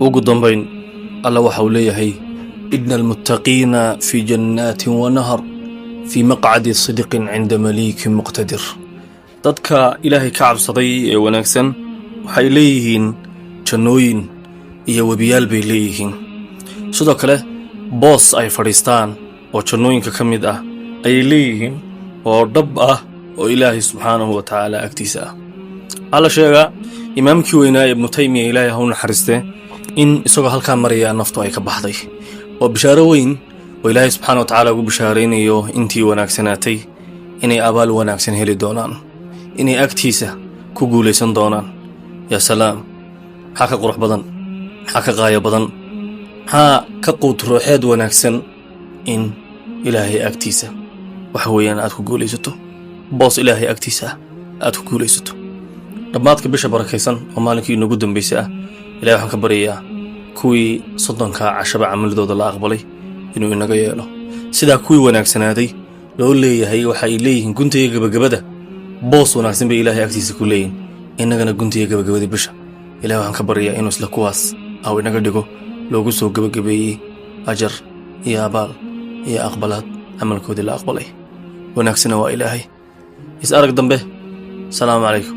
Ugu dambayn, Alla waxa uu leeyahay: "إن المتقين في جنات ونهر في مقعد صدق عند مليك مقتدر." Dadka Ilaahay ka cabsaday ee wanaagsan waxay leeyihiin jannooyin iyo webiyaal bay leeyihiin. Sidoo kale boos ay fadhiistaan oo jannooyinka ka mid ah ayay leeyihiin oo dhab ah oo Ilaahay subxaanahu wa tacaala agtiisa ah. Waxaa la sheegaa imaamkii weynaa Ibnu Taymiya, Ilaahay ha u naxariistee, in isagoo halkaa maraya naftu ay ka baxday. Waa bishaaro weyn oo Ilaahay subxaana wa tacaala ugu bishaaraynayo intii wanaagsanaatay inay abaal wanaagsan heli doonaan, inay agtiisa ku guulaysan doonaan. Yaa salaam! Maxaa ka qurux badan? Maxaa ka qaayo badan? Maxaa ka quut ruuxeed wanaagsan in Ilaahay agtiisa waxa weeyaan aad ku guulaysato, boos Ilaahay agtiisa ah aad ku guulaysato? Dhammaadka bisha barakaysan oo maalinkii inoogu dambaysay ah, Ilahay waxaan ka baryayaa kuwii 30-ka cashaba camaladooda la aqbalay inuu inaga yeelo. Sidaa kuwii wanaagsanaaday loo leeyahay waxa ay leeyihiin guntiga gabagabada boos wanaagsan bay Ilaahay agtiisa ku leeyihin, innagana guntiga gabagabada bisha Ilahay waxaan ka baryayaa inuu isla kuwaas aw inaga dhigo loogu soo gebagabeeyey ajar iyo abaal iyo aqbalaad camalkoodii la aqbalay. Wanaagsana waa Ilaahay. Is arag dambe. Asalaamu calaykum.